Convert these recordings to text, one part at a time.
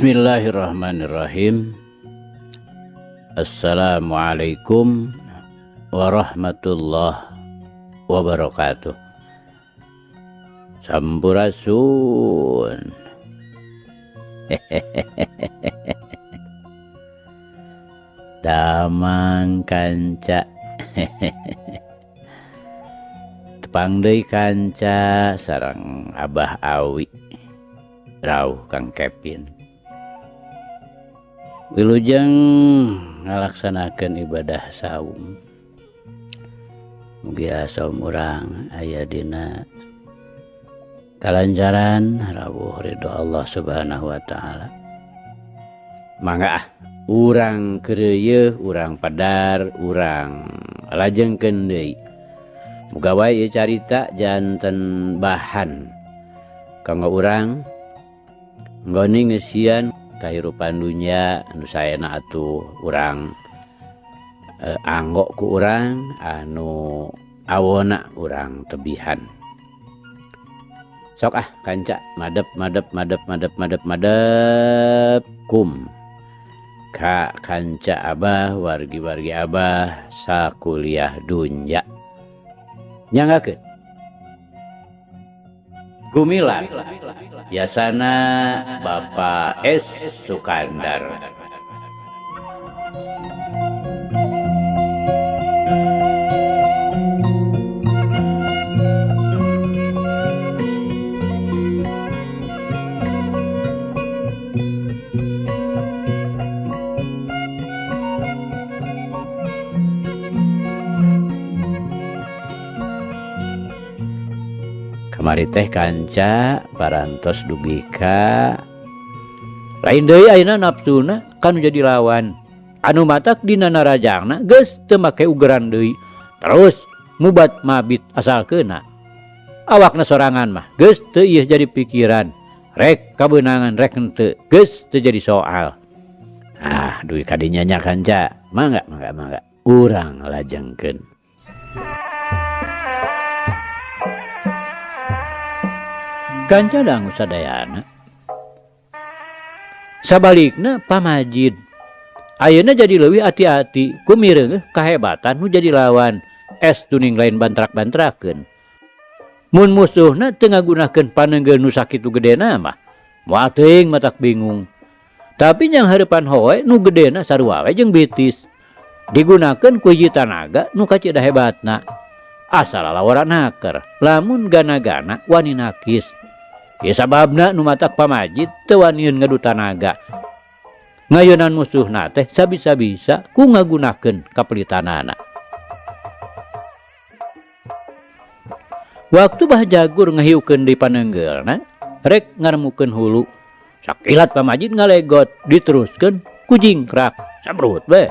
Bismillahirrahmanirrahim. Assalamualaikum warahmatullahi wabarakatuh. Sampurasun. Damang kanca. Tepang deui kanca sareng Abah Awi. Rauh Kang Kevin. Wilujeng ngalaksanakeun ibadah saum. Mugia saum urang aya dina kalancaran rawuh ridho Allah Subhanahu wa taala. Mangga ah urang keureuyeung, urang padar, urang lajengkeun deui. Muga wae ieu carita janten bahan kanggo urang nggoni ngeusian kahirupan dunya anu saena atuh urang anggo ku urang anu awona urang tebihan. Sok ah kanca madep madep madep madep madep madep kum ka kanca abah wargi-wargi abah sakuliah dunya. Nyanggakeun Gumilar Yasana Bapak S. Sukandar. Kamari teh kanca parantos dugi ka lain deui ayeuna nafsuna kanu jadi lawan anu matak dina narajangna geus teu make ugeran deui terus mubat mabit asal keuna awakna sorangan mah geus teu ieu jadi pikiran rek kabeunangan rek henteu geus teu jadi soal. Ah dugi ka dinya nya kanca mangga mangga mangga urang lajengkeun. Kanca dangu sadayana. Sabalikna pamajid. Ayeuna jadi leuwih hati-hati ku mireungeuh kahebatan nu jadi lawan. Es tuning lain bantrak-bantrakeun. Mun musuhna teu ngagunakeun panenggel nu sakitu gedena mah moal teuing matak bingung. Tapi nyang hareupan hoe nu gedena sarua we jeung bitis. Digunakeun ku hiji tanaga nu kacida hebatna. Asal lawaran haker, lamun gana-gana wani nakis. Ya sababna nu matak pamajid teu waniun ngadu tanaga. Ngayeunan musuhna teh sabisa-bisa ku ngagunakeun kapelitanana. Waktu Bah Jagur ngahiukeun di panenggeulna, rek ngaremukeun hulu. Sakilat pamajid ngalegot, diteruskeun ku jingkrak, sabrut we.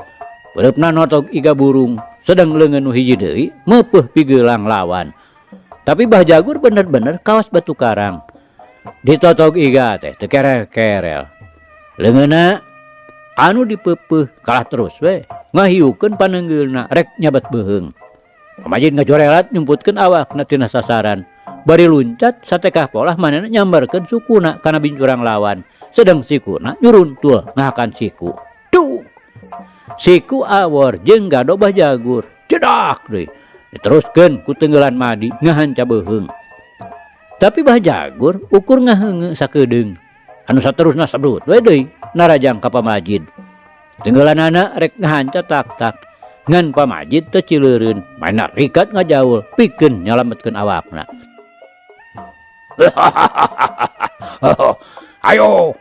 Beureupna notog iga burung, sedang leungeun nu hiji deui meupeuh pigeulang lawan. Tapi Bah Jagur bener-bener kawas batu karang. Ditotog iga teh teu kerel-kerel. Leungeunna anu dipeupeuh kalah terus we, ngahiukeun panenggeulna rek nyabat beuheung. Pamajid ngajorelat nyumputkeun awakna tina sasaran. Bari luncat satekah polah manehna nyambarkeun sukuna kana bincurang lawan. Sedang sikuna nyuruntul ngahakan siku. Tuk. Siku awor jeung gado Bah Jagur. Cedak deui. Diteruskeun ku tenggelan madi ngahanca beuheung. Tapi Bah Jagur ukur ngaheungeun sakedeung. Anu saterusna sabrut we deui narajang ka pamajid. Tenggelanana rek ngahanca tak-tak. Ngan pamajid teu cileureun, maena rikat ngajaul pikeun nyalametkeun awakna. Ayo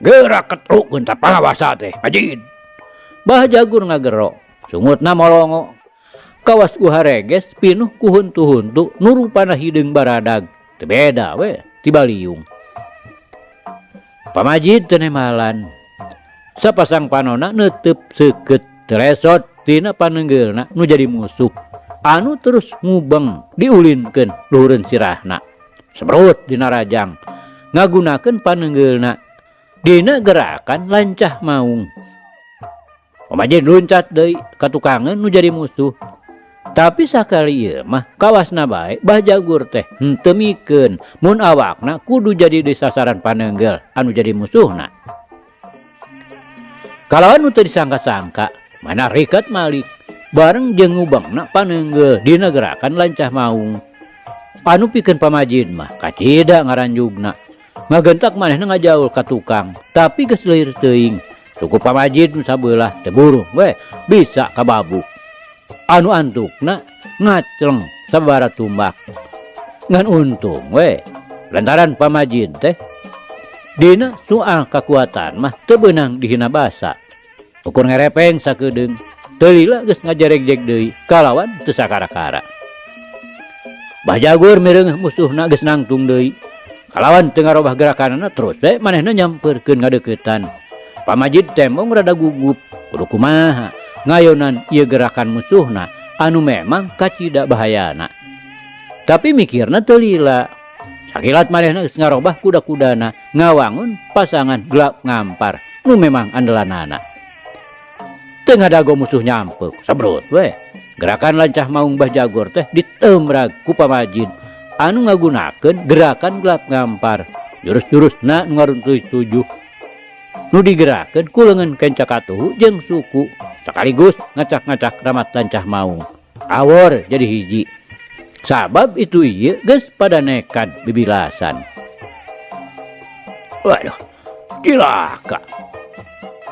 geura ketrukeun ta pangawasa teh, Majid. Bah Jagur ngagero, sungutna molongo. Kawas uhareges pinuh ku huntu-huntu nu rupana hideung baradag. Teu beda we ti baliung. Pamajid teu nemalan. Sapasang panona neuteub seukeut teresot tina panenggeulna nu jadi musuh. Anu terus ngubeng diulinkeun luhureun sirahna. Semrut dina rajang ngagunakeun panenggeulna dina gerakan lancah maung. Pamajid luncat deui ka tukangeun nu jadi musuh. Tapi sakali ieu mah kawasna bae Bah Jagur teh henteu mikeun mun awakna kudu jadi di sasaran panenggel anu jadi musuhna. Kalawan nu teu disangka-sangka, mana rikat malik bareng jeung ngubengna paneunggeul dina gerakan lancah maung. Anu pikeun pamajid mah kacida ngaranjugna. Ngagentak manehna ngajaul ka tukang, tapi geus leuir teuing. Suku pamajid nu sabelah teu burung we bisa kababuk. Anu antukna ngacleng sababaraha tumbak. Ngan untung we lantaran pamajid teh dina soal kakuatan mah teu beunang dihina basa. Ukur ngerepeng sakedeung, teu lila geus ngajaregjeg deui kalawan teu sakara-kara. Bah Jagur mireungeuh musuhna geus nangtung deui. Kalawan teu ngarobah gerakanana terus we manehna nyampeurkeun ngadeuketan. Pamajid tembong rada gugup, kudu kumaha ngayonan ieu gerakan musuhna anu memang kacida bahayana. Tapi mikirna teu lila. Sakilat manehna geus ngarobah kuda-kudana ngawangun pasangan gelap ngampar nu memang andalanana. Teu ngadago musuh nyampek, sebrut we. Gerakan lancah maung Bah Jagur teh ditemrag ku pamajid anu ngagunakeun gerakan gelap ngampar. Jurus-jurusna nu ngaruntuy tujuh nu digerakkeun ku leungeun kenca katuhu jeung suku sekaligus ngacak-ngacak ramat lancah maung. Awor jadi hiji. Sabab itu ieu geus pada nekat bibilasan. Waduh, cilaka.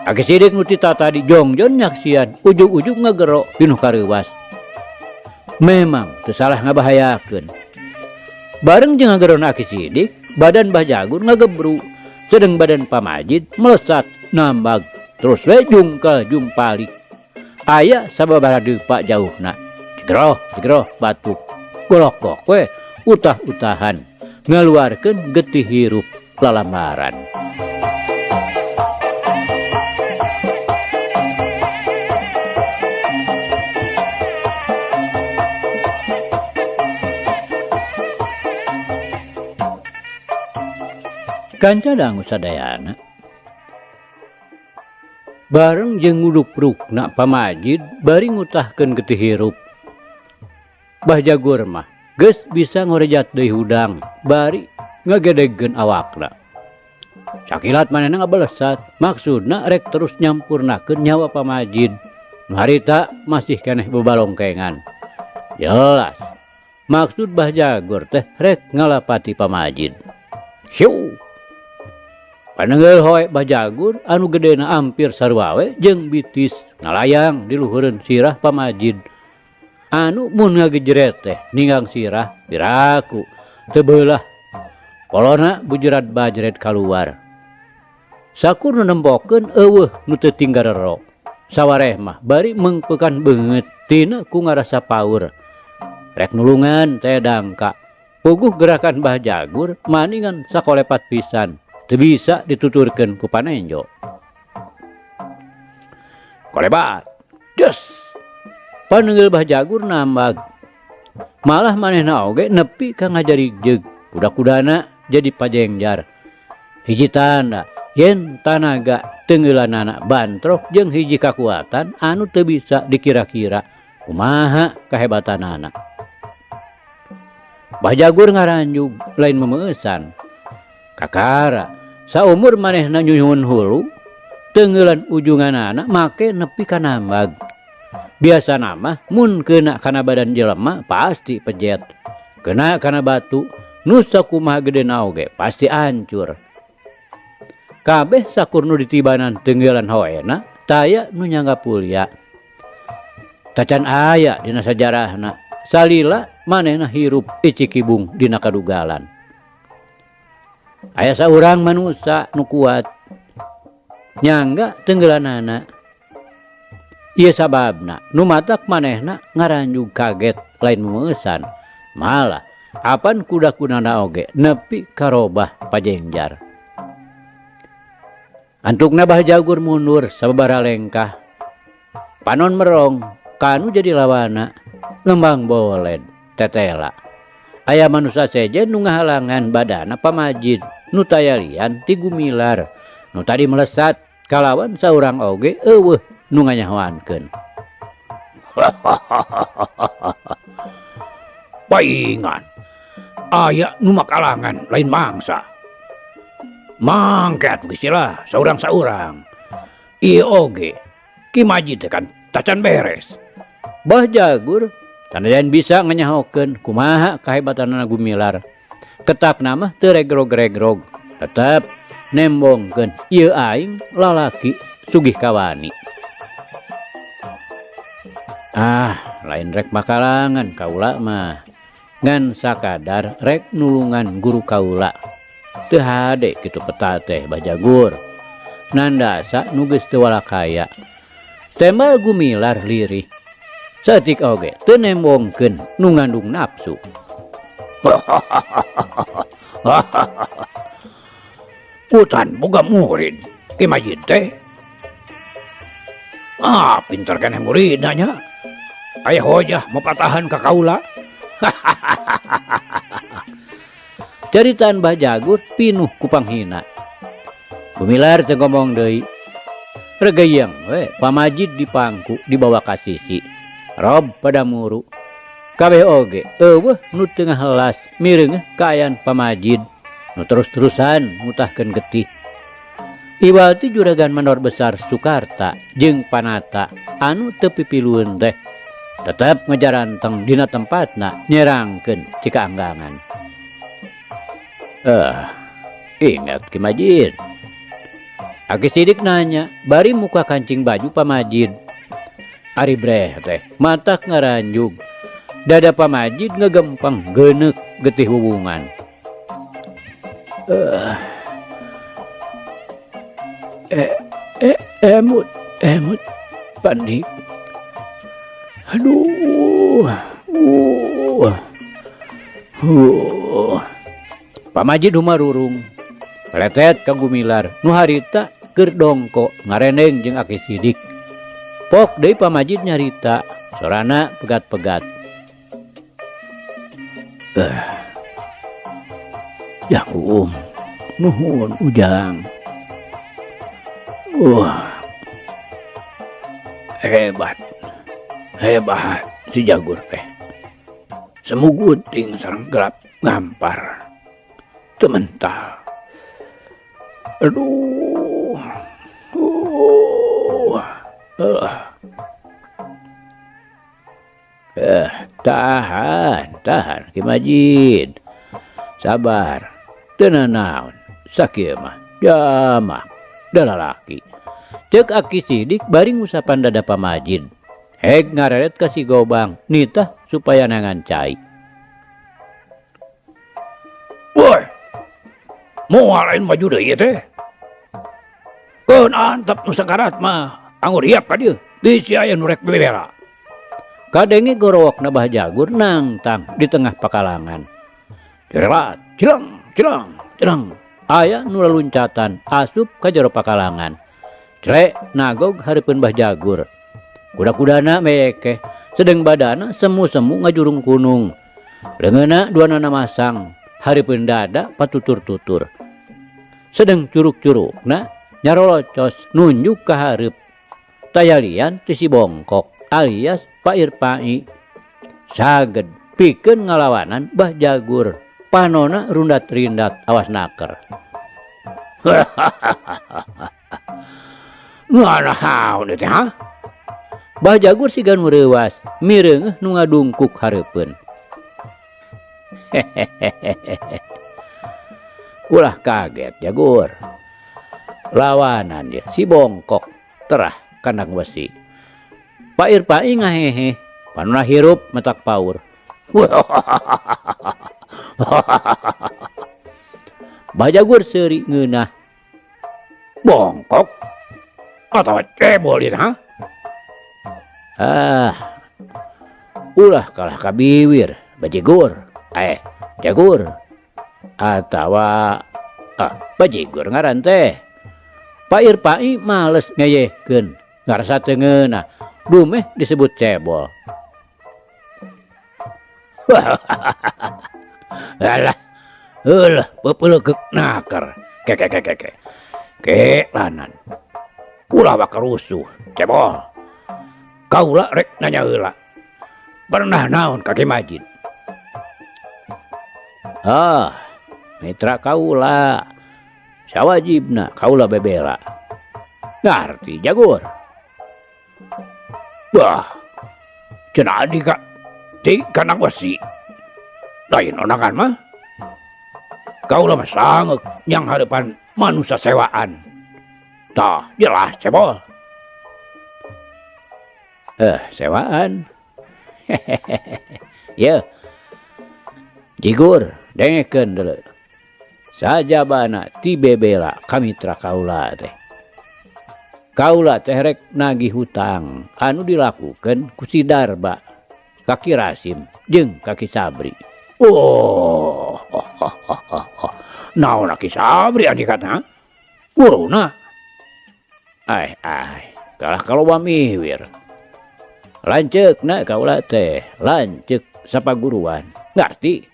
Aki Sidik nu ti tadi jongjon nyaksian ujug-ujug ngagero pinuh kareuwas. Memang teu salah ngabahayakeun. Bareng jeung ngagerona Aki Sidik, badan Bah Jagur ngagebru, sedeng badan pamajid melesat nambag terus we jungkel jumpalik. Aya sababaraha depa jauhna. Jegroh, jegroh batuk. Golok-gok we utah-utahan ngaluarkeun getih hirup lalamaran. Kanca dangu sadayana bareng jeung nguduprukna pamajid bari ngutahkeun getih hirup. Bah Jagur mah geus bisa ngorejat deui hudang bari ngagedegkeun awakna. Sakilat manehna ngabalesat, maksudna rek terus nyampurnakeun nyawa pamajid. Nu harita masih keneh bebalongkengan. Jelas maksud Bah Jagur teh rek ngalapati pamajid. Hiu. Panenggel hoe Bah Jagur anu gedena ampir sarua we jeung bitis ngalayang di luhureun sirah pamajid. Anu mun ngagejeret teh ninggang sirah piraku teu beulah. Polona bujurat bajret kaluar. Sakur nu nempokeun eueuh nu teu tinggarero. Sawareh mah bari mengpekan beungeut tina ku ngarasa paur. Rek nulungan teh dangka. Puguh gerakan Bah Jagur maningan sakolepat pisan. Teu bisa dituturkeun ku panenjo. Kolebat. Des. Panenggel Bah Jagur nambag. Malah manehna oge nepi ka ngajarigjeug. Kuda-kudana jadi pajengjar. Hiji tanda yen tanaga tenggelanana bantrok jeung hiji kakuatan anu teu bisa dikira-kira kumaha kahebatanana. Bah Jagur ngaranjug lain memeusan. Kakara saumur manehna nyuhun hulu tenggelan ujunganana make nepi ka nambag. Biasana mah mun kena kana badan jelema pasti pejet. Kena kana batu nu sakumaha gedena oge pasti hancur. Kabeh sakur nu ditibanan tenggelan hoena taya nu nyangga pulya. Tacan aya dina sajarahna salila manehna hirup icikibung dina kadugalan. Aya saurang manusa nu kuat nyangga tenggelanana. Ieu sababna nu matak manehna ngaranjug kaget lain memeusan. Malah apan kuda-kudana oge nepi karobah pajengjar. Antukna Bah Jagur mundur sababaraha lengkah. Panon merong kanu jadi lawana ngembang boled tetela. Aya manusa sejen nu ngahalangan badana pamajid nu tayalian ti gumilar nu tadi melesat kalawan saurang oge eueuh nu nganyahoankeun. Paingan aya nu makalangan lain mangsa. Mangke atuh geus lah saurang-saurang. Ieu oge Ki Majid teh kan tacan beres. Bah Jagur sanajan bisa nganyahokeun kumaha kahebatanana Gumilar. Ketakna mah teu regrog-regrog, tetep nembongkeun ieu aing lalaki sugih kawani. Ah, lain rek makalangan kaula mah. Ngan sakadar rek nulungan guru kaula. Teu hade kitu peta teh Bah Jagur. Nandasa nu geus teu walakaya. Tembal Gumilar lirih. Saeutik oge teu nembongkeun nu ngandung nafsu. Utan boga murid Ki Majid teh. Ah, pinter keneh muridna nya. Aya hojah mapatahan ka kaula. Caritaan Bah Jagur pinuh ku panghina. Gumilar teu ngomong deui. Regeyeng we pamajid di pangku dibawa ka sisi. Rob pada muru. Kabeh oge eueuh nu teu ngahelas mireungeuh kaayaan pamajid nu terus-terusan mutahkeun getih. Iwal ti juragan mandor besar Sukarta jeung Panata anu teu pipilueun teh tetep ngajaranteng dina tempatna nyerangkeun cikaanggangan. Ingat Ki Majid. Aki Sidik nanya bari muka kancing baju pamajid. Ari breh teh matak ngaranjug. Dada pamajid ngegempeng geuneuk getih wuwungan. Emut, emut panik. Aduh. Pamajid humarurung. Peletet ka Gumilar nu harita keur dongko ngarendeng jeung Aki Sidik. Pok deui pamajid nyarita, sorana pegat-pegat. Ya nuhun Ujang. Hebat. Hebat si Jagur teh. Semu gunting sareng gelap ngampar. Teu mental. Aduh. Tahan, tahan Ki Majid. Sabar. Teu nanaon. Sakieu mah jamak da lalaki. Ceuk Aki Sidik bari ngusapan dada pamajid. Heg ngareret ka si Gobang nitah supaya nangan cai. Woi. Moal lain maju deui ieu teh. Keun antep nu sakarat mah anggur hiap ka dieu. Bisi aya nu rek bebera. Kadenge gorowokna Bah Jagur nangtang di tengah pakalangan. Cerelat, cileng, cileng, cileng. Aya nu laluncatan asup ka jero pakalangan. Cre nagog hareupeun Bah Jagur. Kuda-kudana meyekeh, sedeng badana semu-semu ngajurung kunung. Leungeunna duanana masang, hareupeun dada patutur-tutur. Sedeng curuk-curukna nyarolocos nunjuk ka hareup. Tayalian ti si Bongkok alias Pak Irpai. Saged pikeun ngalawanan Bah Jagur. Panona rundat-rindat awas naker. Nganahaon teh ha? Bah Jagur siga nu reuwas, mireungeuh nu ngadungkuk hareupeun. Ulah kaget Jagur. Lawanan dia si Bongkok terah kandang wesi. Pak Irpai ngahehe, panona hirup matak paur. Bah Jagur seuri ngeunah. Bongkok atawa cebol ieu ha? Ah, ulah kalah ka biwir, bajigur. Jagur. Atawa, bajigur ngaran teh. Pak Irpai males ngeyehkeun, ngarasa teu ngeunah. Dumeh disebut cebol. Alah, eulah peupeuleukeuk naker. Ke ke ke ke ke. Ke lanan. Ulah waka rusuh, cebol. Kaula rek nanya heula. Pernah naon ka Ki Majid? Ah, mitra kaula. Sawajibna kaula bebela. Ngarti Jagur. Bah, cenah andika ti kandang wesi. Lain ondangan mah. Kaula mah sangeuk nyang hareupan manusa sewaan. Tah, jelas cebol. Sewaan. Yeuh. Jigur, dengekeun deuleu. Sajabana ti bebela ka mitra kaula teh. Kaula teh rek nagih hutang anu dilakukeun ku si Darba, ka Ki Rasim jeung ka Ki Sabri. Oh, naon Ki Sabri andika teh? Guruna. Ai ai, kalah kaloba miwir. Lanceukna kaula teh, lanceuk sapaguruan. Ngarti?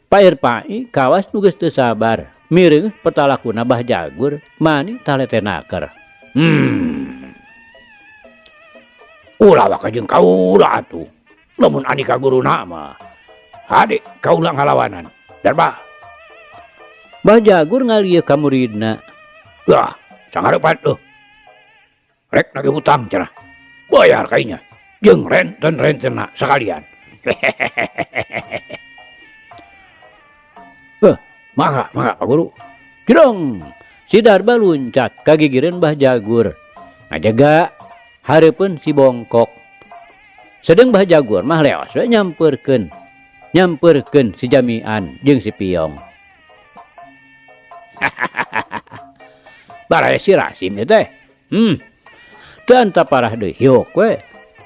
Pair pai kawas nu geus teu sabar, mireung petalakuna Bah Jagur mani talete naker. Ulah waka jeung kaula atuh. Lamun andika guruna mah hade kaula ngalawanan. Darba. Bah Jagur ngalieu ka muridna. Wah, sangareupan euh. Rek nagih hutang cenah. Bayar kainya. Jeung renten-rentenna sakalian. Mangga, mangga Pak Guru. Jedong. Si Darba luncat kagigireun Bah Jagur. Ngajaga hareupeun si Bongkok. Sedeng Bah Jagur mah leos we nyampeurkeun. Nyampeurkeun si Jamian jeung si Piong. Baraya si Rasim ieu teh. Teu anta parah deui hiuk we.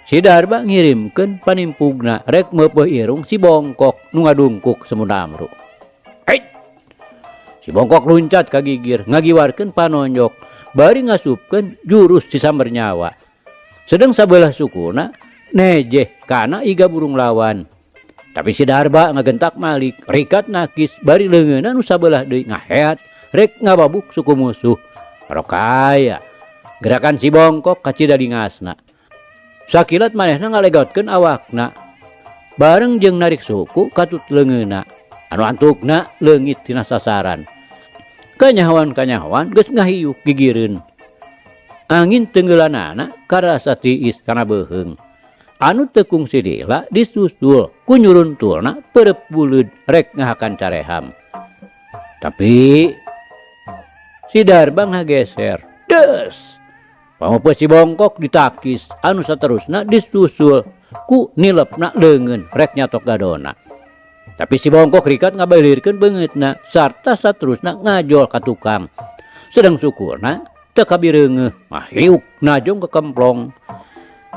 Si Darba ngirimkeun panimpugna rek meupeuh irung si Bongkok nu ngadungkuk semuna amru. Si Bongkok luncat ka gigir ngagiwarkeun panonjok bari ngasupkeun jurus si samber nyawa. Sedeng sabelah sukuna nejeh kana iga burung lawan. Tapi si Darba ngagentak malik, rikat nakis bari leungeunna nu sabelah deui ngaheat rek ngababuk suku musuh. Rokaya gerakan si Bongkok kacida dingasna. Sakilat manehna ngalegotkeun awakna. Bareng jeung narik suku katut leungeunna. Anu antukna leungit tina sasaran. Kanyahoan-kanyahoan geus ngahiyuk gigireun. Angin tenggelanana karasa tiis kana beuheung. Anu teu kungsi lila disusul ku nyuruntulna perep buleud rek ngahakan careham. Tapi si Darba ngageser. Des! Pamupeuh si Bongkok ditakis anu saterusna disusul ku nilepna leungeun rek nyatok gadona. Tapi si Bongkok rikat ngabalirkeun beungeutna sarta saterusna ngajol ka tukang. Sedang syukurna teu kabireungeuh, mah hiuk najong kekemplong.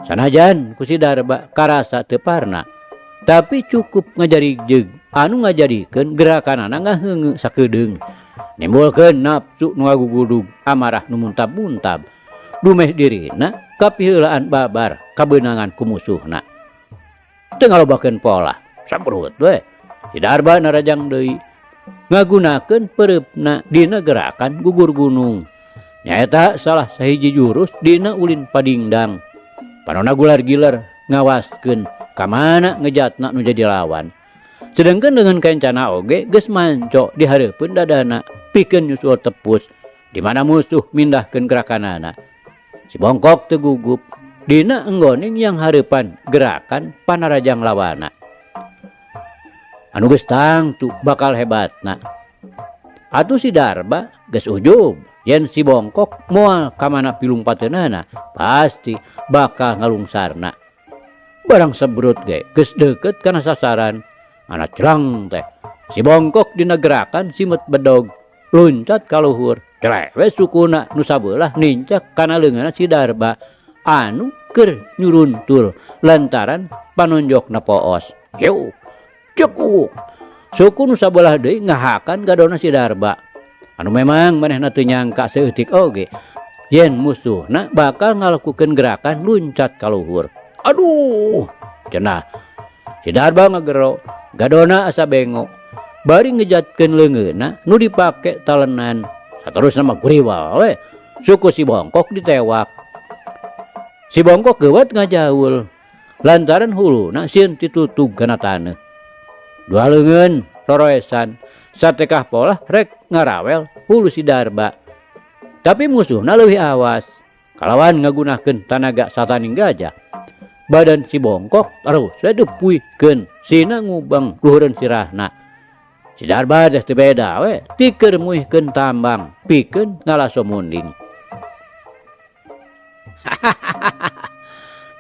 Sanajan ku si Darba karasa teu parna, tapi cukup ngajarigjeug anu ngajadikeun gerakanana ngaheungeu sakedeung. Nimbulkeun nafsu nu ngagugudug, amarah nu muntab-muntab. Dumeh dirina kapiheulaan babar kabeunangan ku musuhna. Teu ngalobakeun pola, samprut we. Si Darba narajang deui ngagunakeun pereupna dina gerakan gugur gunung. Nyaeta salah sahiji jurus dina ulin padingdang. Panona gular-gilar ngawaskeun ka mana ngejatna nu jadi lawan. Sedengkeun dengan kencana oge geus manco di hareupeun dadana pikeun nyusul tepus di mana musuh mindahkeun gerakanana. Si Bongkok teu gugup dina enggoning yang hareupan gerakan panarajang lawana. Anu geus tangtu bakal hebatna. Atuh si Darba geus ujub yen si Bongkok moal ka mana pilumpateunana pasti bakal ngalungsarna. Barang sebrut ge geus deukeut kana sasaran. Ana cerang teh si Bongkok dina gerakan simet bedog luncat ka luhur. Celewe sukuna nu sabelah nincak kana leungeunna si Darba anu keur nyuruntul lantaran panonjokna poos. Hiu cekuk. Suku nu sabelah deui ngahakan gadona si Darba. Anu memang manehna teu nyangka seutik oge yen musuhna bakal ngalakukeun gerakan luncat ka luhur. Aduh, cenah. Si Darba ngagero, gadona asa bengok. Bari ngejatkeun leungeunna nu dipake talenan. Saterusna mah guriwal we. Suku si Bongkok ditewak. Si Bongkok geuwat ngajaul lantaran huluna sieun titutug kana taneuh. Dua leungeun roroesan satekah polah rek ngarawel hulu si Darba. Tapi musuhna leuwih awas. Kalawan ngagunakeun tanaga sataning gajah. Badan si bongkok terus we dipuihkeun sina ngubang luhureun sirahna. Si Darba teh teu beda we tikeun muihkeun tambang pikeun ngalaso munding.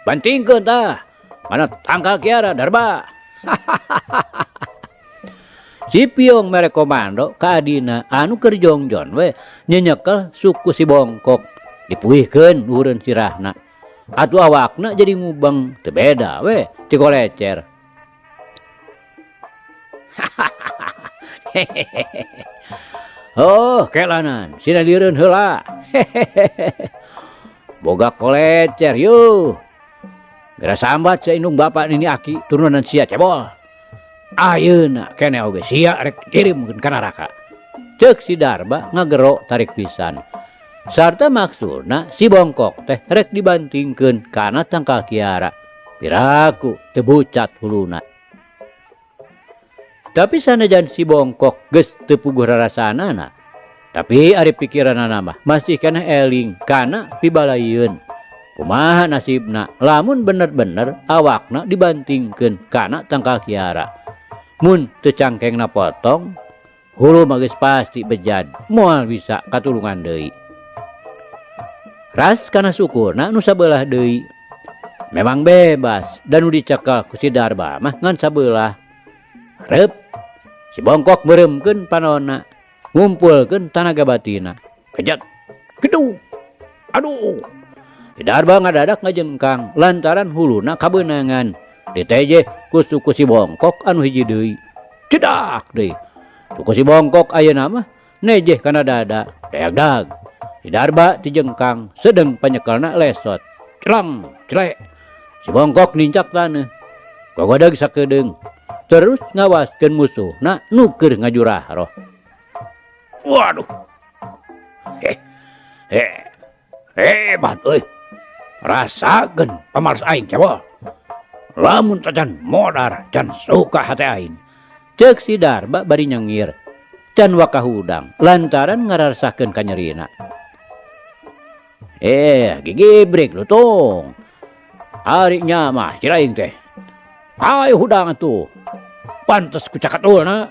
Bantingkeun tah mana tangkal kiara Darba. Si Piong mere komando ka adina anu keur jongjon we nyenyekel suku si bongkok dipuihkeun luhureun sirahna. Atuh awakna jadi ngubeng teu beda we ti kolecer. Oh, kelanan sina lireun heula. Boga kolecer yuh. Geura sambat sia indung bapa nini aki turunan sia cebol. Ayeuna keneh oge sia rek dirimkeun ka neraka. Ceuk si Darba ngagero tarik pisan. Sarta maksudna si bongkok teh rek dibantingkeun kana tangkal kiara. Piraku teu bucat huluna. Tapi sanajan si bongkok geus teu puguh rarasaanana, tapi ari pikiranana mah masih keneh eling kana pibalaieun. Kumaha nasibna lamun bener-bener awakna dibantingkeun kana tangkal kiara. Mun teu cangkengna potong, hulu mah geus pasti bejad, moal bisa katulungan deui. Ras kana sukuna nu sabelah deui. Memang bebas dan nu dicekel ku si Darba mah ngan sabelah. Reup, si bongkok meureumkeun panonna, ngumpulkeun tanaga batina. Kejat, gedung, aduh. Si Darba ngadadak ngajengkang lantaran huluna kabeunangan. Ditejeh ku suku si bongkok anu hiji deui. Cedak deui. Suku si bongkok ayeuna mah nejeh kana dada, daag-daag. Si Darba tijengkang sedeng panyekelna lesot. Celang, celek. Si bongkok nincak taneuh. Gogodeg sakedeung. Terus ngawaskeun musuhna nu keur ngajurah roh. Waduh. Hebat euy. Rasakeun pamalas aing cebol. Lamun tacan modar can suka hate aing. Ceuk si Darba bari nyengir. Can wakahudang lantaran ngarasakeun kanyerina. Gigibrik lutung. Ari nya mah ciraing teh. Ayo hudang atuh. Pantes ku cakatulna.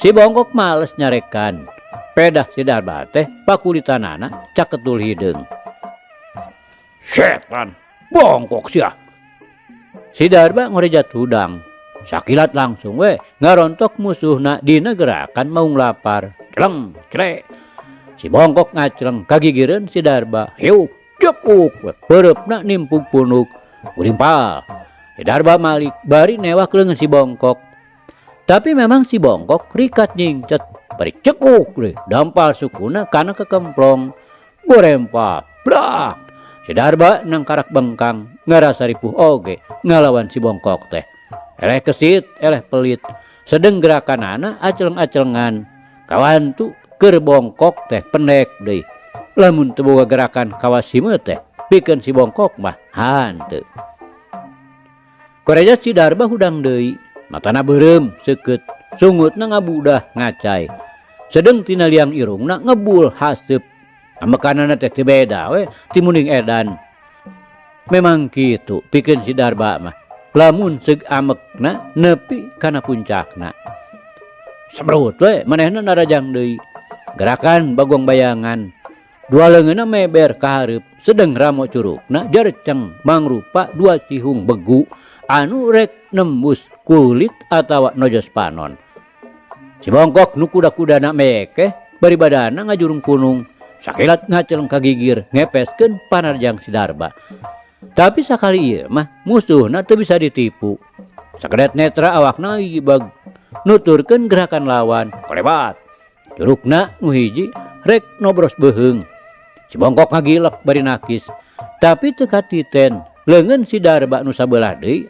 Si bongkok males nyarekan. Pedah si Darba teh pakulitanana caketul hideung. Setan, bongkok sia. Si Darba ngorejat hudang. Sakilat langsung we ngarontok musuhna dina gerakan maung lapar. Celeng, celek. Si bongkok ngacleng kagigireun si Darba. Hiuk, cekuk we peureupna nimpug punuk. Gurimpal. Si Darba malik bari newak leungeun si bongkok. Tapi memang si bongkok rikat nyingcet. Bari cekuk we dampal sukuna kana kekemplong. Gorempal, blak. Si Darba nangkarak bengkang ngarasa ripuh oge ngalawan si bongkok teh. Eleh kesit, eleh pelit. Sedeng gerakanana acleng-aclengan. Kawantu keur bongkok teh pendek deui. Lamun teu boga gerakan kawas sime teh, pikeun si bongkok mah hanteu. Korejat si Darba hudang deui, matana beureum seukeut, sungutna ngabudah ngacai. Sedeng tina liang irungna ngebul haseup. Amekanana teh teu beda we ti munding edan. Memang kitu pikeun si Darba mah. Lamun seug amekna nepi kana puncakna. Semrut we manehna narajang deui. Gerakan bagong bayangan. Dua leungeunna meber ka hareup, sedeng ramo curugna jarceng mangrupa dua cihung begu anu rek nembus kulit atawa nojos panon. Si bongkok nu kuda-kudana mekeh bari badana ngajurung kunung. Sakilat ngaceleng ka gigir ngepeskeun panarjang si Darba. Tapi sakali ieu mah musuhna teu bisa ditipu. Sakedet netra awakna gigibag nuturkeun gerakan lawan. Kolebat. Curugna nu hiji rek nobros beuheung. Si bongkok ngagilek bari nakis. Tapi teu katiten leungeun si Darba nu sabelah deui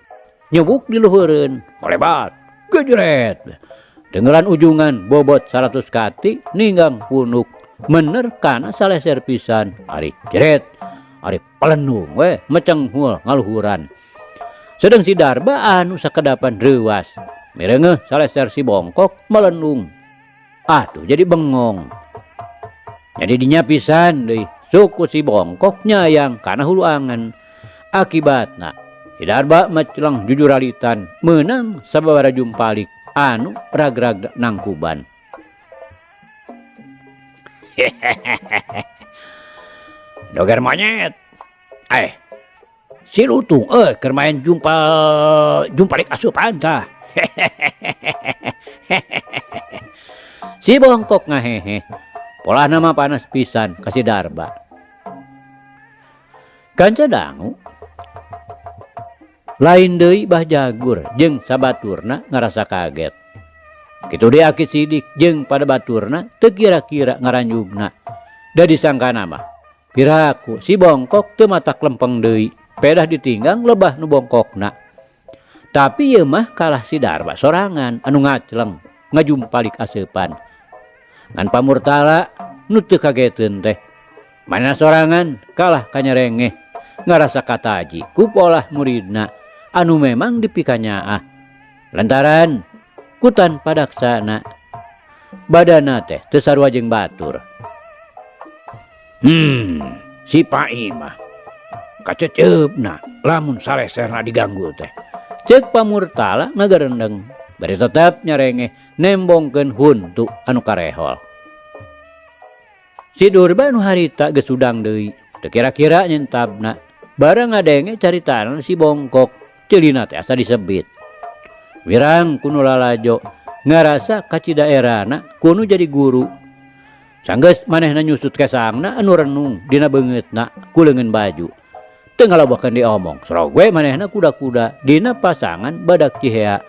nyebuk di luhureun. Kolebat. Gejret. Tenggelan ujungan bobot 100 kati ninggang punuk. Mener kana saleser pisan. Ari jret, ari pelenung we mecenghul ngaluhuran. Sedeng si Darba anu sakedapan reuas. Mireungeuh saleser si bongkok melendung. Atuh jadi bengong. Jadi dinya pisan deui Suku si Bongkok nyayang kana hulu angen. Akibatna si Darba mecleng jujuralitan meunang sababaraha jumpalik anu ragrag nangkuban. Doger monyet. Si lutung keur main jumpalik asupan tah. Si Bongkok ngahehe. Polahna mah panas pisan ka si Darba. Kanca dangu lain deui Bah Jagur jeung sabaturna ngarasa kaget. Kitu deui Aki Sidik jeung pada baturna teu kira-kira ngaranjugna. Da disangkana mah piraku si Bongkok teu matak lempeng deui, pedah ditinggang lebah nu bongkokna. Tapi ieu mah kalah si Darba sorangan anu ngacleng ngajumpalik aseupan. Ngan pamurtala nu teu kageteun teh. Mana sorangan kalah kanyerengeh ngarasa kataji ku polah muridna anu memang dipikanyaah. Lantaran kutan padaksana badana teh teu sarua jeung batur. Si Pai mah kaceceupna lamun saleserna diganggu teh. Ceuk pamurtala ngagerendeng bari tetep nyerengeh nembongkeun huntu anu karehol. Si Durba nu harita geus udang deui, teu kira-kira nyentabna. Barang ngadenge caritana si Bongkok, ceulina teh asa disebit. Wirang kunu lalajo, ngarasa kaci daerana kunu jadi guru. Sanggeus manehna nyusut kesangna anu renung dina beungeutna ku leungeun baju. Teu ngalabakeun diomong, sorog we manehna kuda-kuda dina pasangan badak Cihea.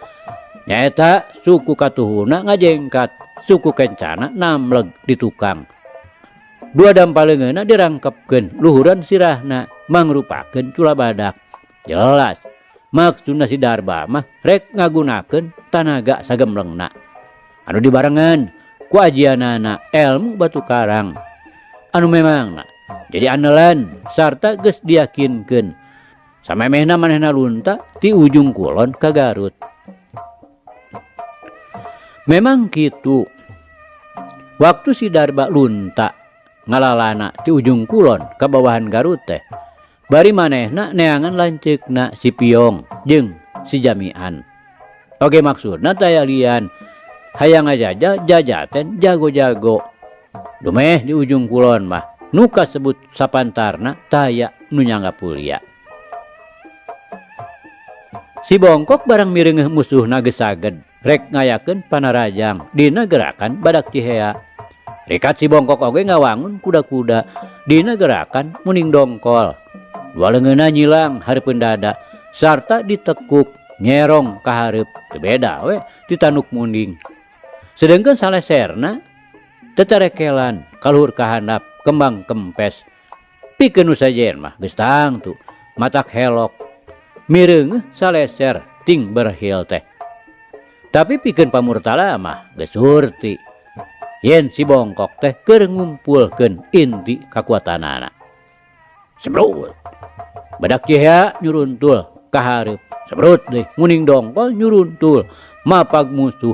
Nyaeta suku katuhuna ngajengkat, suku kencana namleg di tukang. Dua dampaleungeunna dirangkepkeun luhuran sirahna mangrupakeun cula badak. Jelas maksudna si Darba mah rek ngagunakeun tanaga sagemlengna. Anu dibarengan ku ajianana elmu batu karang. Anu memangna jadi andalan sarta geus diyakinkeun. Samemehna manehna lunta ti ujung kulon ka Garut. Memang kitu. Waktu si Darba lunta ngalalana ti ujung kulon ka bawahan Garut teh, bari manehna neangan lanceukna si Piong jeung si Jamian. Oke maksudna taya lian hayang ngajaja jajaten jago-jago. Dumeh di ujung kulon mah nu kasebut sapantarna taya nu nyangga pulia. Si Bongkok barang mireungeuh musuhna geus saged rek ngayakeun panarajang dina gerakan badak Cihea. Rikat si Bongkok oge ngawangun kuda-kuda dina gerakan muning dongkol. Dua leungeunna nyilang hareupeun dada sarta ditekuk nyerong ka hareup teu beda we ti tanduk munding. Sedengkeun saleserna tetarekelan kaluhur ka handap kembang kempes. Pikeun nu sajen mah geus tangtu matak helok mireungeuh saleser ting berhil teh. Tapi pikeun pamurtala mah geus hurti yen si Bongkok teh keur ngumpulkeun inti kakuatanana. Sembrut. Badak Cihea nyuruntul ka hareup. Sembrut deui muning dongkol nyuruntul mapag musuh.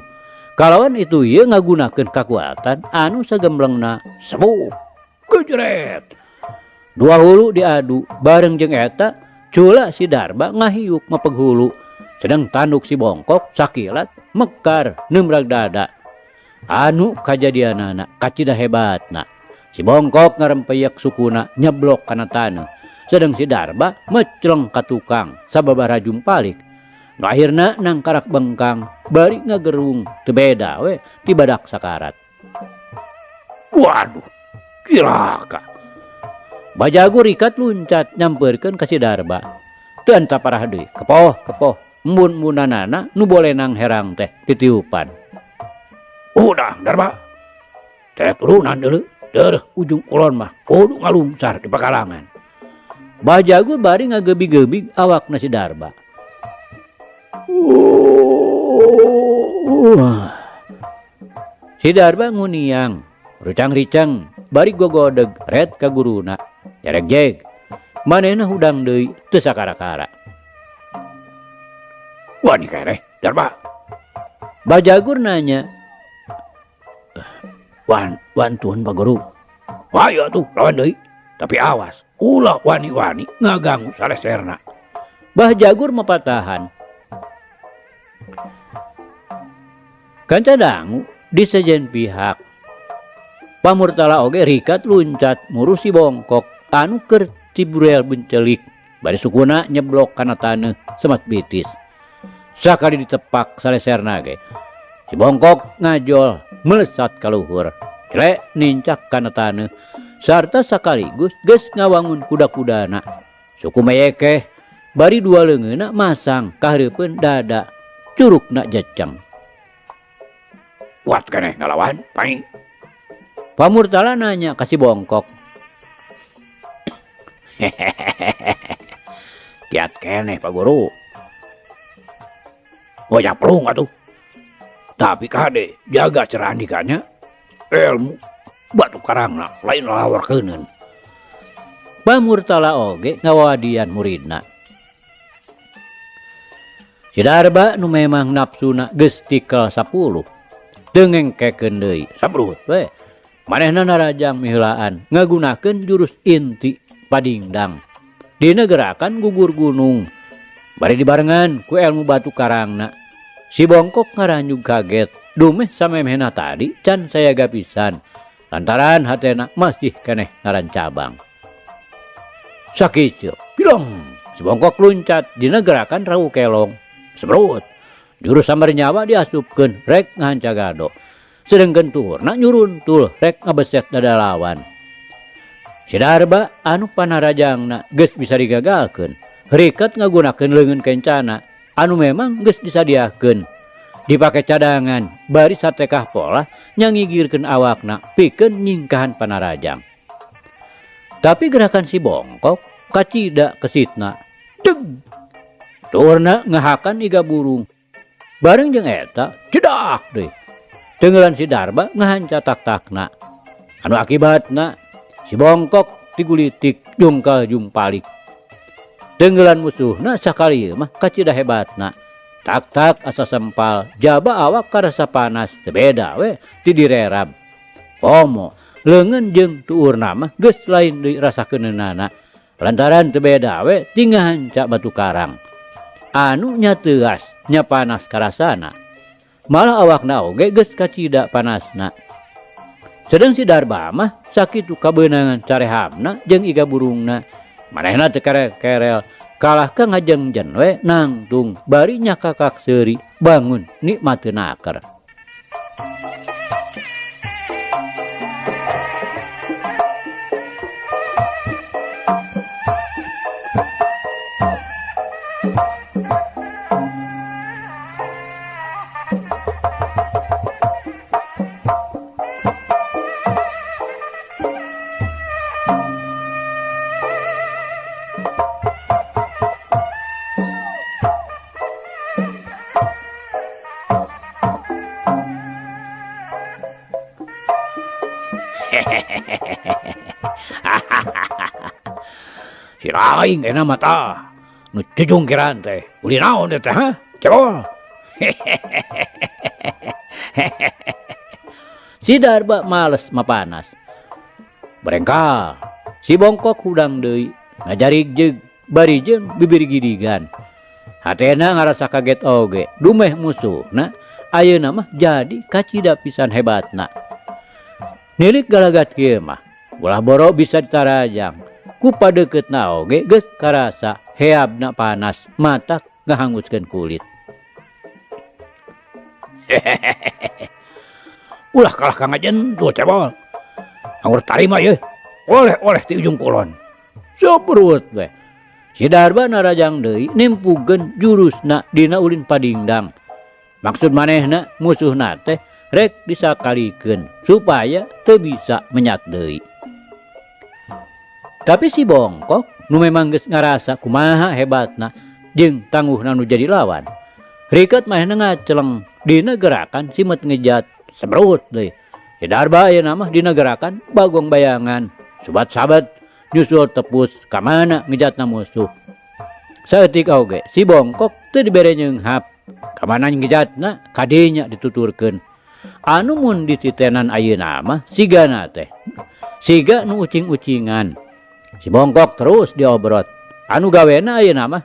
Kalawan itu ieu ngagunakeun kakuatan anu sagemblengna. Sebuk. Gejret. Dua hulu diadu bareng jeung eta cula si Darba ngahiuk mapeg hulu. Sedang tanduk si Bongkok sakilat mekar neumrag dada. Anu kajadianana kacida hebatna. Si Bongkok ngarempeyek sukuna nyeblok kana taneuh. Sedang si Darba mecleng ka tukang sababaraha jumpalik. Nu akhirna nangkarak bengkang bari ngagerung teu beda we ti badak sakarat. Waduh, cilaka. Bajagur rikat luncat nyampeurkeun ka si Darba. Teu anta parah deui, kepoh-kepoh embun-embunanana nu bolenang herang teh ditiupan. Udah, Darba. Teh turunan deuleu, deuh ujung kulon mah kudu ngalungsar di pakalangan. Bajagur bari ngagebig-gebig awakna si Darba. Si Darba nguniang, rucang-ricang, bari gogodeg red ka guruna. Jaregjeg, manehna hudang deui teu sakara-kara. Wah ni kereh, Darba. Bajagur nanya. Wan, wan tuan Pak Guru. Wah, iya tuh, lawan deui. Tapi awas, ulah wani-wani ngagangu saleserna. Bah Jagur mapatahan. Kanca dangu di sejen pihak. Pamurtala oge rikat luncat muru si Bongkok anu keur ciburel bencelik bari sukuna nyeblok kana taneuh semat bitis. Sakali ditepak saleserna ge. Si Bongkok ngajol melesat ka luhur. Cre nincak kana taneuh sarta sakaligus geus ngawangun kuda-kudana. Suku meyekeh bari dua leungeunna masang kahareupeun dada curugna jeceng. Kuat keneh ngalawan, pangi. Pamurtala nanya ka si Bongkok. Kiat keneh Pak Guru. Oh ya pelung atuh. Tapi kade jaga cerandikanya ilmu batu karangna lain lawar keuneun. Pamurtala oge ngawadian muridna. Si Darba nu memang nafsuna geus tikel 10. Teu ngengkekeun deui sabrut we. Manehna narajang miheulaan ngagunakeun jurus inti padingdang. Dina gerakan gugur gunung. Bari dibarengan ku ilmu batu karangna. Si Bongkok ngaranjug kaget. Dumeh samemehna tadi can sayaga pisan. Lantaran hatena masih keneh ngaran cabang. Sakieu pilong si Bongkok luncat dina gerakan rawu kelong. Semrut. Jurus sambar nyawa diasupkeun rek ngahanca gado. Sedengkeun tuhurna nyuruntul rek ngabeset dada lawan. Si Darba anu panarajangna geus bisa digagalkeun. Rikat ngagunakeun leungeun kencana anu memang geus disadiakeun. Dipake cadangan bari satekah pola nyangigirkeun awakna pikeun nyingkahan panarajang. Tapi gerakan si Bongkok kacida kesitna. Deg. Tuhurna ngahakan iga burung. Bareng jeung eta cedak deui. Tenggelan si Darba ngahanca tak-takna. Anu akibatna si Bongkok tigulitik jungkal jumpalik. Tenggelan musuhna sakali mah kacida hebatna. Tak-tak asa sempal, jaba awak karasa panas, teu beda we ti direrab. Pomo leungeun jeung tuurna mah geus lain deui rasa keuneunana. Lantaran teu beda we ti ngahanca batu karang. Anu nya teuas nya panas karasana. Malah awakna oge geus kacida panasna. Sedeng si Darba mah sakitu kabeunangan carehamna jeung iga burungna. Manehna teu kerel-kerel kalah ka ngajengjen we nangtung bari nyakakak seuri bangun nikmateun aker. Si lain kena mata nu cujung kiran teh uli naon teh ha cebol. Si Darba males mapanas. Berengkal si Bongkok hudang deui ngajarik jeung bari jeung bibir gidigan. Hatena ngarasa kaget oge dumeh musuhna ayeuna mah jadi kacida pisan hebatna. Nilik galagat kieu mah ulah boro bisa ditarajang. Ku padeuketna oge geus karasa heabna panas matak ngahanguskeun kulit. Ulah kalah ka ngajentul cebol. Anggur tarima yeuh. Oleh-oleh ti ujung kulon. Sobrut we. Si Darba narajang deui nimpugeun jurusna dina ulin padingdang. Maksud manehna musuhna teh rek disakalikeun supaya teu bisa menyat deui. Tapi si Bongkok nu memang geus ngarasa kumaha hebatna jeung tangguhna nu jadi lawan. Riket manehna ngaceleng dina gerakan simet ngejat sebrut deui. Si Darba ayeuna mah dina gerakan bagong bayangan. Subat-sabat nyusul tepus ka mana ngejatna musuh. Saeutik oge si Bongkok teu dibere nyeunghap. Ka mana ngejatna kadinya dituturkeun. Anu mun dititenan ayeuna mah sigana teh. Siga nu ucing-ucingan. Si Bongkok terus diobrot. Anu gawena ayeuna mah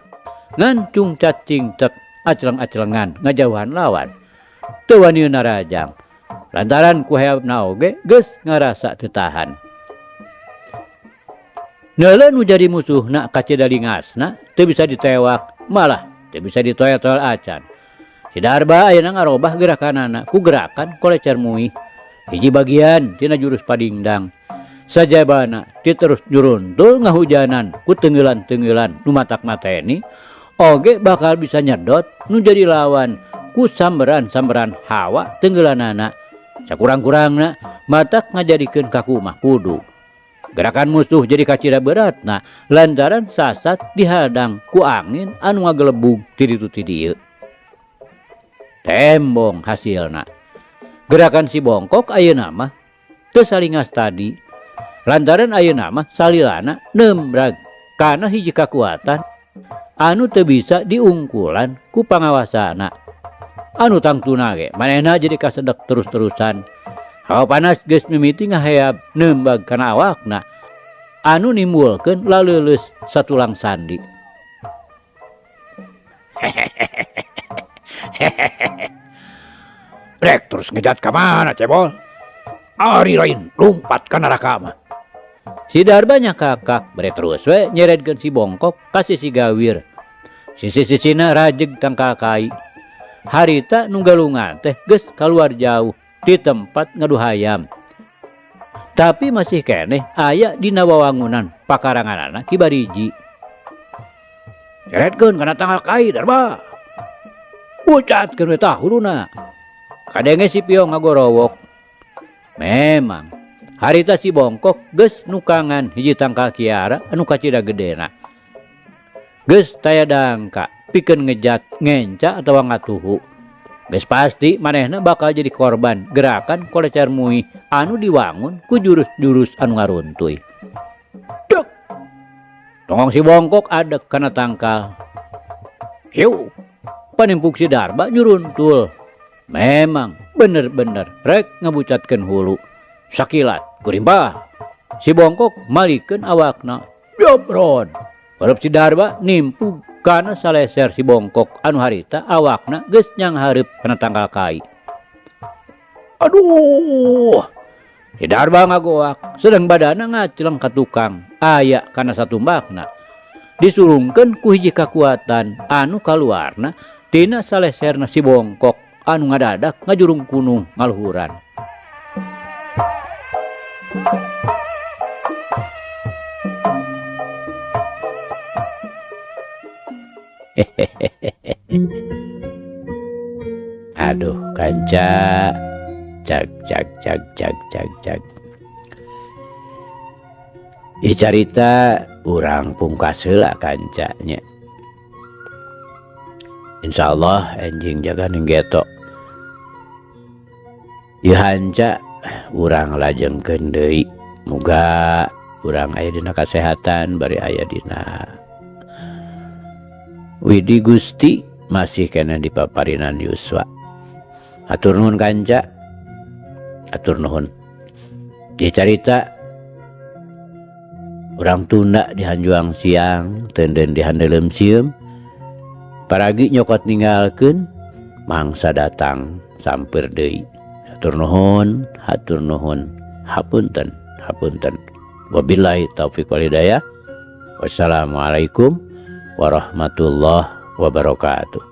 ngan cungcat cingcet acleng-aclengan ngajauhan lawan. Teu wani narajang. Lantaran ku heabna oge geus ngarasa teu tahan. Neuleuh nu jadi musuhna kacida lingasna teu bisa ditewak, malah teu bisa ditoel-toel acan. Si Darba ayeuna ngarobah gerakanana ku gerakan kolecer muih. Hiji bagian tina jurus padingdang. Sajabana ti terus nyuruntul ngahujanan ku tenggelan-tenggelan nu matak mateni oge bakal bisa nyedot nu jadi lawan ku samberan-samberan hawa tenggelanana. Sakurang-kurangna matak ngajadikeun kaku mah kudu. Gerakan musuh jadi kacida beratna lantaran sasat dihadang ku angin anu ngagelebug ti ditu ti dieu. Tembong hasilna. Gerakan si Bongkok ayeuna mah teu salingas tadi. Lantaran ayeuna mah salilana nembrag kana hiji kakuatan anu teu bisa diungkulan ku pangawasana. Anu tangtuna ge manehna jadi kasedek terus-terusan. Hawa panas geus mimiti ngaheab nembag kana awakna anu nimbulkeun laleuleus satulang sandi. Rek terus ngejat ka mana cebol? Ari lain lumpat ka neraka mah. Si Darba nyakakak bere terus we nyeredkeun si Bongkok ka sisi gawir. Sisi-sisina rajeg tangkal kai. Harita nu galungan teh geus kaluar jauh di tempat ngadu hayam. Tapi masih keneh aya dina wawangunan pakaranganana Ki Bariji. Nyeretkeun kana tangkal kai Darba. Bucatkeun we tah huluna. Kadenge si Piong ngagorowok. Memang harita si Bongkok geus nukangan hiji tangkal kiara anu kacida gedena. Geus taya dangka pikeun ngejat, ngenca atawa ngatuhu. Geus pasti manehna bakal jadi korban gerakan kolecer muih anu diwangun ku jurus-jurus anu ngaruntuy. Dek! Tongong si Bongkok adek kana tangkal. Hiu! Panimpuk si Darba nyuruntul. Memang bener-bener rek ngabucatkeun hulu. Sakilat gurimpah. Si Bongkok malikeun awakna. Jobrod. Barep si Darba nimpug kana saleser si Bongkok anu harita awakna geus nyanghareup kana tangkal kai. Aduh! Si Darba ngagoak, sedang badana ngacleng ka tukang aya kana satumbakna. Disurungkeun ku hiji kakuatan anu kaluarna tina saleserna si Bongkok anu ngadadak ngajurung kunung ngaluhuran. Aduh kanca, cag cag cag cag cag cag. Ieu carita urang pungkas heula kanca nya. Insyaallah enjing jaga ning geto. Ieu hanca urang lajengkeun deui. Muga urang aya dina kasehatan bari aya dina Widi Gusti masih kena di paparinan Yuswa. Hatur nuhun kanca. Hatur nuhun. Ieu carita urang tunda di hanjuang siang, teunden di handeuleum sieum. Paragi nyokot ninggalkeun, mangsa datang samper deui. Hatur nuhun, hatur nuhun, hapunten, hapunten. Wabillahi taufik wal hidayah. Wassalamualaikum warahmatullahi wabarakatuh.